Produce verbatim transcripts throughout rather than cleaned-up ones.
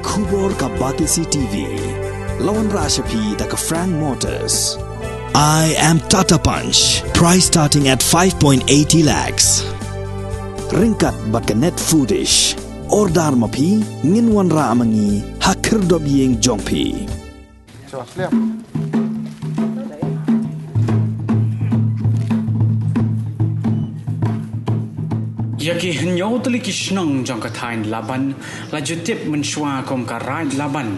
Khubor ka Batesi T V. La wanrah sha phi da ka Frank Motors. I am Tata Punch. Price starting at five point eighty lakhs. Ryngkat bad ka Net Foodish. Order ma phi, ngin wanrah ma ngi ha khyrdop ïing jong phi. Ïa ki hynñiew tylli ki shnong jong ka thaiñ Laban la ju tip mynshuwa kum ka Raid Laban,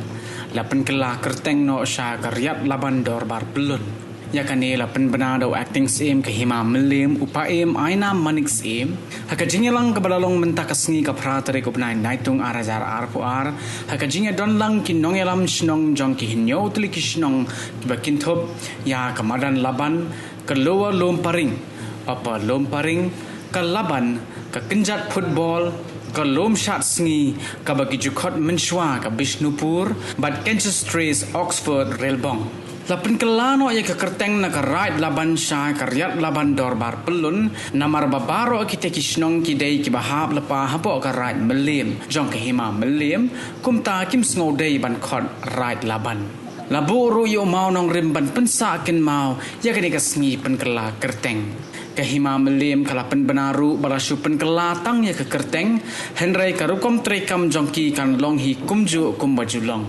la pynkylla kyrteng noh sha ka Riat Laban Dorbar Pyllun. Ïa kane la pynbna da u Acting Syiem ka Hima Mylliem, u Paiem Ainam Manik Syiem, ha ka jingïalang kaba la long mynta ka sngi ka phra tarik u bnai Naitung ar hajar arphew ar, ha ka jingïadon lang ki nongïalam shnong jong ki hynñiew tylli ki shnong kiba kynthup ïa ka Madan Laban, ka Lower Lumparing, Upper Lumparing, ka Laban, ka Kynjat Football, ka Lumshad Sngi, kaba ki ju khot mynshuwa ka Bishnupur, bad Canchestre's Oxford Relbong. La pynkylla noh ïa ka kyrteng na ka Raid Laban sha ka Riat Laban Dorbar Pyllun, namar ba baroh kitei ki shnong ki dei kiba hap lypa hapoh ka Raid Mylliem jong ka Hima Mylliem, kumta kim sngew dei ban khot Raid Laban. La buh ruh ïa u mawnongrim ban pynsah kynmaw ïa kane ka sngi pynkylla kyrteng. Ka Hima Mylliem ka la pynbna ruh ba la shu pynkylla tang ïa ka kyrteng, hynrei ka rukom treikam jong ki kan long hi kumjuh kumba ju long.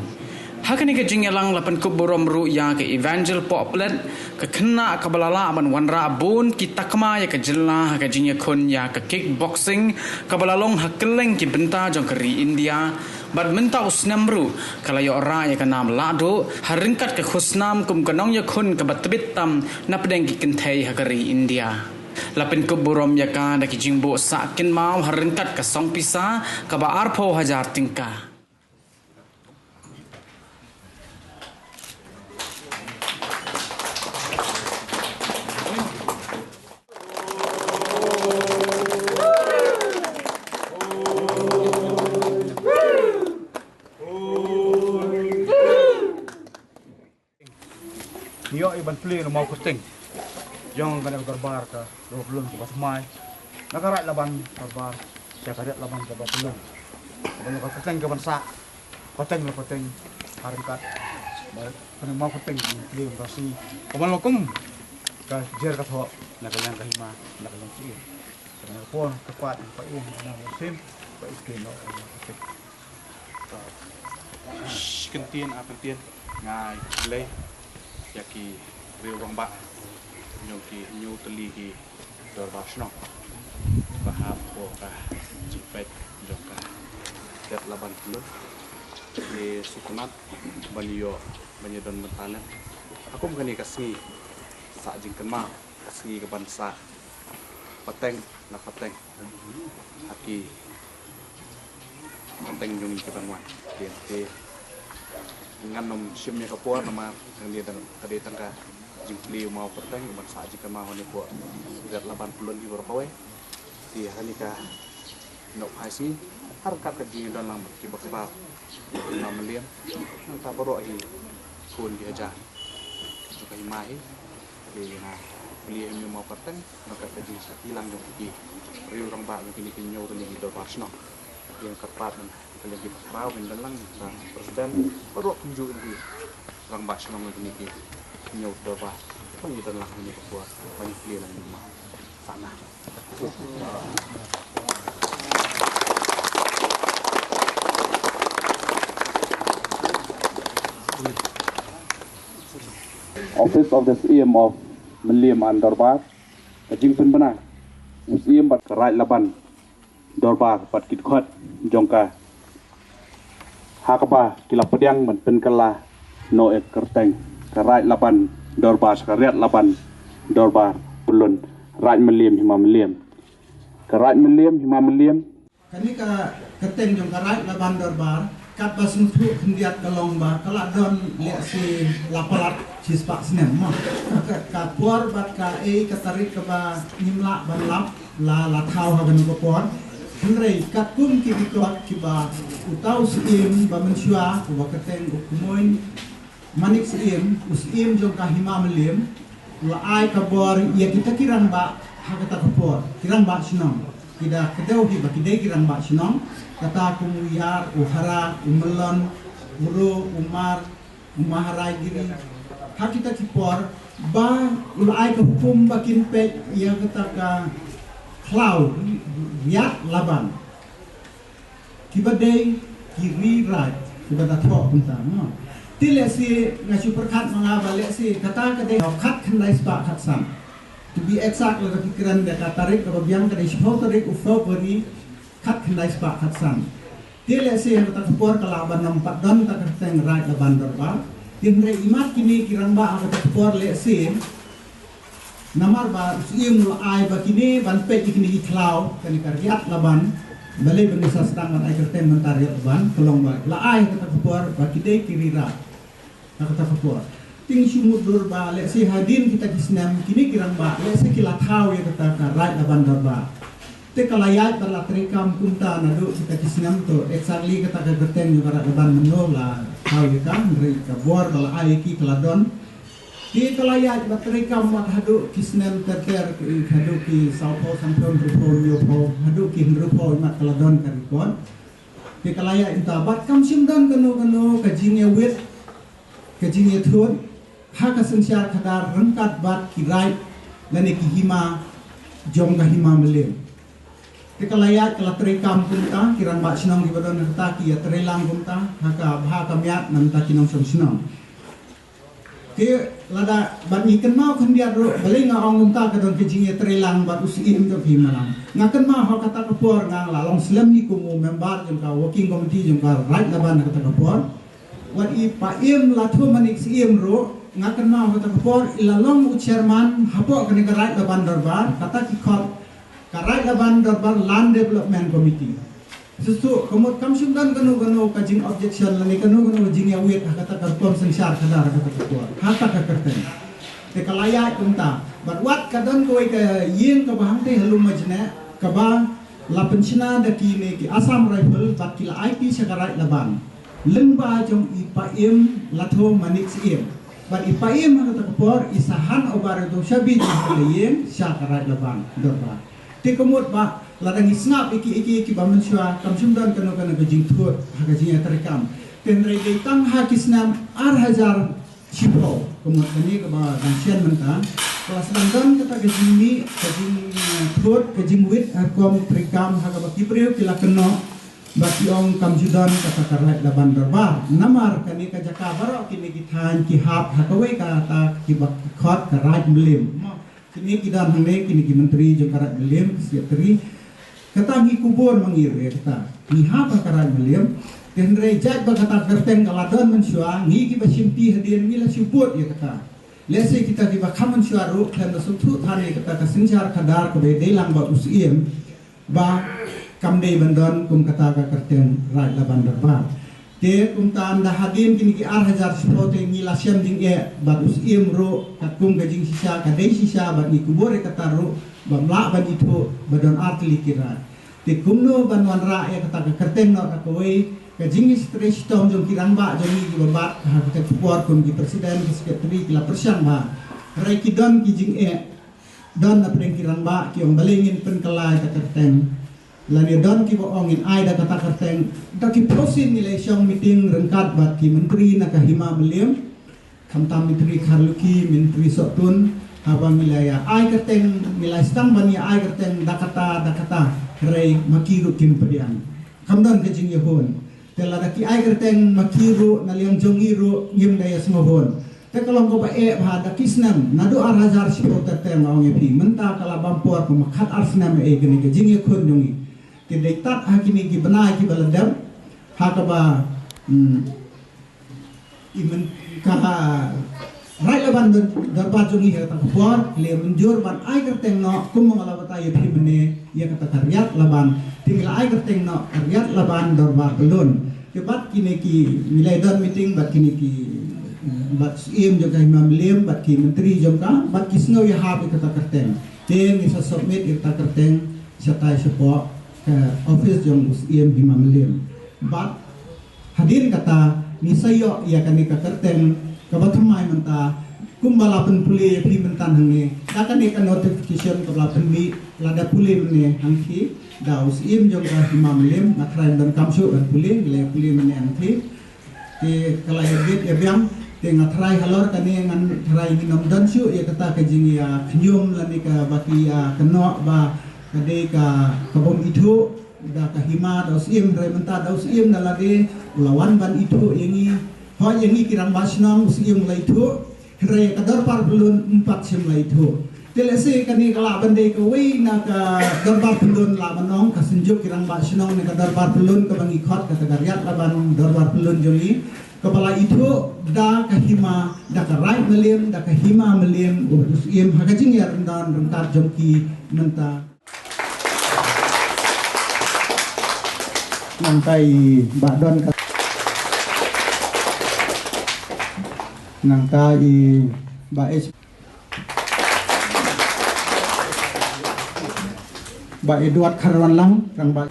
Ha kane ka jingïalang la pynkup burom ruh ïa ka Evangel Pohplet, ka khynnah kaba la lah ban wanrah bun ki takma ïa ka jylla ha ka jingïakhun ïa ka kickboxing, kaba la long ha kylleng ki bynta jong ka ri India. Bad mynta u snem ruh ka la ïoh rah ïa ka nam lahduh ha ryngkat ka khusnam kum ka nongïakhun kaba tbit tam na pdeng ki kynthei ha ka ri India. La pynkup burom ïa ka da ki jingbuh sah kynmaw ha ryngkat ka song pisa kaba arphew hajar tyngka. Ngi ïoh ïa ban plie na mawkyrteng jong kane ka dorbar ka Dorbar Pyllun kaba thymmai. Na ka Raid Laban Dorbar sha ka Riat Laban Dorbar Pyllun. Kaba long ka kyrteng kaban sah, pateng la pateng, ha ryngkat ba kane mawkyrteng ngi plie mynta shi. Kaba long kum ka jer ka thoh na ka liang ka hima, na ka liang shi. Kane ka por ka pat ka pa in na ka sim, pa in ke no. Kyntien, a kyntien, nga ai khublei ïa ki riew rangbah jong ki hynñiew tylli ki dorbar shnong ba hap hapoh ka jingpeit jong ka Riat Laban Pyllun. Ngi sngewtynnat ban ïoh, ban ïadon bynta lem ha kum kane ka sngi sah jingkynmaw, ka sngi kaban sah pateng la pateng ha ki pateng jong ngi kiban wan. Te, te ngan ym shim ïa ka por namar ka dei tang, ka dei tang ka jingplie u mawkyrteng ban sah jingkynmaw hangne hapoh Riat Laban Pyllun hi baroh kawei. Te ha kane ka nohphai sngi ha ryngkat ka jingdon lang bad kiba khraw, Hima Mylliem, nangta baroh hi khun ki hajar jong ka hima hi. Te nga plie ïa u mawkyrteng na ka, ka jingshakri lang jong ki riew rangbah jong kine ki hynñiew tylli ki dorbar shnong. Ïa kyrpad na ka liang kiba khraw ban don lang, na president, baroh kumjuh ki rangbah shnong jong kine ki hynñiew dorbar, ban ïadon lang ha kane ka por ban plie lang ïa u maw. Sa na. Office of the Syiem of Mylliem and Dorbar, ka jingpynbna u Syiem bad ka Raid Laban Dorbar bad ki dkhot jong ka, ha kaba ki la pdiang ban pynkylla noh ïa ka kyrteng ka Raid Laban Dorbar sha ka Riat Laban Dorbar Pyllun, Raid Mylliem Hima Mylliem. Ka Raid Mylliem Hima Mylliem. Kane ka kyrteng jong ka Raid Laban Dorbar katba sngewthuh khyndiat ka long ba ka la don lehse la palat shispah snem mo. Ka, ka por bad kaei ka tarik kaba ngim lah ban lap la, la thaw ha kane ka por. Hynrei katkum ki record kiba uta u Syiem ba mynshuwa uba kyrteng u Kmoin Manik Syiem, u Syiem jong ka Hima Mylliem, u la ai ka bor ïa kita ki rangbah ha kata ka por, ki rangbah shnong. Ki da kdew hi ba ki dei ki rangbah shnong, kata kum u Ïar, u Hara, u Myllon, u Ro, u Mar, u Maharajgiri. Ha kita ki por ba u la ai ka hukum ba kin peit ïa kata ka khlaw Riat Laban. Kiba dei ki ri raid kiba da thoh kumta, no. Te lehse nga shu pyrkhat ma nga ba lehse kata ka dei khatkhyndai spah khatsan. To be exact, lada phi kren da ka tarik kaba biang ka dei shiphew tarik u February khatkhyndai spah khatsan. Te lehse ha kata ka por ka lah ban ym pat don kata ka kyrteng Raid Laban Dorbar. Te hynrei imat kine ki rangbah ha kata ka por lehse namar ba u Syiem u la ai ba kine ban peit ïa kine ki khlaw, kane ka Riat Laban. Balei ba ngi sa sdang ban ai kyrteng mynta Riat Laban, ka long ba la ai ha kata ka por ba ki dei ki ri raid ha kata ka por. Te ngi shu mutdur ba lehse hadien kita ki snem kine ki rangbah lehse ki la thaw ïa kata ka Raid Laban Dorbar. Te ka la ïaid ba la treikam kumta naduh kita ki snem, to exactly kata ka kyrteng jong ka Raid Laban mynno la thaw ïa ka, hynrei ka bor ba la ai ïa ki ka la don. Te ka la ïaid ba treikam bad haduh ki snem ter ter, haduh ki sawphew, sanphew, hynriewphew, hynñiewphew, haduh ki hynriewphew imat ka la don ka record. Te ka la ïaid kumta bad kam shym don kano kano ka jingïawit, ka jingïathut ha ka synshar khadar ryngkat bad ki raid lane ki hima jong ka Hima Mylliem. Te ka la ïaid ka la treikam kumta, ki rangbah shnong kiba don ha kata ki ïatreilang kumta ha ka bha ka miat na bynta ki nongshong shnong. Te lada bad ngi kynmaw khyndiat ruh, balei nga ong kumta, ka don ka jingïatreilang bad u Syiem jong ka Hima Mylliem. Nga kynmaw ha kata ka por nga la long slem hi kum u member jong ka working committee jong ka Raid Laban ha kata ka por. Wat i Pa Im Lathumanik Syiem ruh nga kynmaw ha kata ka por i la long u chairman hapoh kane ka Raid Laban Dorbar, kata ki khot ka Raid Laban Dorbar Land Development Committee. Shuh shuh, ka mut kam shym don kano kano ka jing objection lane kano kano ka jingïawit ha kata ka rukom synshar khadar ha kata ka por, ha kata ka kyrteng. Te ka la ïaid kumta bad wat ka don kawei ka ïing kaba hangtei ha Lum Majneh kaba la pynshna da kine ki Assam Rifle bad ki la aiti sha ka Raid Laban lyngba jong i Pa Im Lathumanik Syiem. Bad i Pa Im ha kata ka por i sa hand over ïa uto u shabi jong ka ïing sha ka Raid Laban Dorbar. Te ka mut ba lada ngi sngap ïa ki, ïa ki, ïa ki ba mynshuwa kam shym don kano kano ka jingthut ha ka jingïatreikam. Te hynrei dei tang ha ki snem ar hajar shiphew, ka mut kane kaba dang shen mynta, ka la sdang don kata ka jingmih, ka jingthut, ka jingwit ha ka rukom treikam ha kaba ki briew ki la kynnoh ba ki ong kam ju don kata ka Raid Laban Dorbar. Namar kane ka jaka baroh kine ki thaiñ ki hap ha kawei kata kiba khot ka Raid Mylliem. Kine ki don hangne, kine ki myntri jong ka Raid Mylliem, ki secretary. Kata ngi kubur ma ngi ruh ïa kata. Ngi hap ha ka Raid Mylliem. Te hynrei jait ba kata ka kyrteng ka la don mynshuwa, ngi kiba shimti hadien ngi la shu bud ïa kata. Lehse kita kiba kham mynshuwa ruh khlem da sngewthuh than ïa kata ka synshar khadar kaba ïadei lang bad u Syiem ba kam dei ban don kum kata ka kyrteng Raid Laban Dorbar. Te kumta ynda hadien kine ki ar hajar shiphew te ngi la shem jingeh bad u Syiem ruh katkum ka jingshisha, ka dei shisha bad ngi kubur ïa kata ruh ba ym lah ban ithuh ba don ar tylli ki raid. Te kumno ban wanrah ïa kata ka kyrteng noh da kawei, ka jingïatrei shitom jong ki rangbah jong ngi kiba bat ha kata ka por kum ki president, ki secretary ki la pyrshang bha. Hynrei ki don ki jingeh, don na pdeng ki rangbah ki ong balei ngin pynkylla ïa ka kyrteng. Lane don kiba ong ngin ai da kata ka kyrteng. Da ki phew sien ngi la shong meeting ryngkat bad ki myntri na ka Hima Mylliem, khamtam myntri Kharlukhi, myntri Sohtun, haba ngi la ïa ai kyrteng, ngi la sdang ban ïa ai kyrteng da kata, da kata, hynrei ma ki ruh kim pdiang. Kam don ka jingïahun. Te lada ki ai kyrteng ma ki ruh na liang jong ngi ruh ngim da ïa sngewhun. Te ka long kaba eh bha, da ki snem naduh ar hajar shiphew ter ter nga ong ïa phi, mynta ka la bam por kumba khat ar snem eh kane ka jingïakhun jong ngi. Te dei tad ha kine ki bnai kiba la dep ha kaba, hmm, i myn-, ka Raid Laban Dor-, Dorbar jong ngi ha kata ka por ki la mynjur ban ai kyrteng noh, kumba nga la batai ïa phi mynne, ïa kata ka Riat Laban. Te ngi la ai kyrteng noh Riat Laban Dorbar Pyllun. Te bad kine ki, ngi la don meeting bad kine ki, eh, bad Syiem jong ka Hima Mylliem, bad ki myntri jong ka, bad ki sngew ïahap ïa kata ka kyrteng. Te ngi sa submit ïa kata ka kyrteng shatai shapoh ka office jong u Syiem Hima Mylliem. Bad hadien kata ngi sa ïoh ïa kane ka kyrteng kaba thymmai mynta, Kumba la pynpule ïa phi mynta hangne, da kane ka notification kaba la pynmih, lada pule mynne hangki da u Syiem jong ka Hima Mylliem, nga tharai ban kam shuh ban pule, lada pule mynne hangki. Te ka la ïa bit ïa biang, te nga tharai halor kane ngan tharai ngin ym don shuh ïa kata ka jingïakhñium lane kaba ki ïa kynnoh ba ka dei ka, ka bym ithuh da ka hima da u Syiem, hynrei mynta da u Syiem da lade u la wan ban ithuh ïa ngi. Hooid, ïa ngi ki rangbah shnong u Syiem u la ithuh, hynrei ka dorbar pyllun ym pat shym la ithuh. Te lehse kane ka lah ban dei kawei na ka dorbar pyllun, lah ban ong ka Synjuk ki Rangbah Shnong ne ka dorbar pyllun kaba ngi khot kata ka Riat Laban Dorbar Pyllun jong ngi, kaba la ithuh da ka hima, da ka Raid Mylliem, da ka Hima Mylliem, u Syiem ha ka jingïaryndon ryngkat jong ki mynta. Nangta i Bah Don ka, nangta i Bah H, Bah Edward Kharwanlang, Rangbah.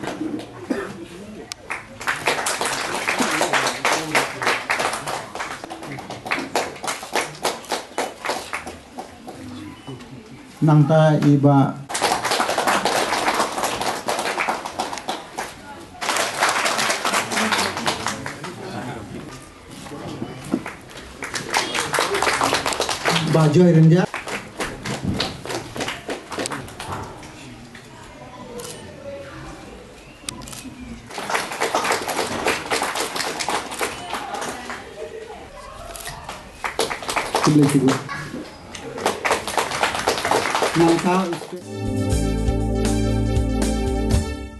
Nangta i Bah. Bah Joy Rynjah. Khublei shibun. Nangta u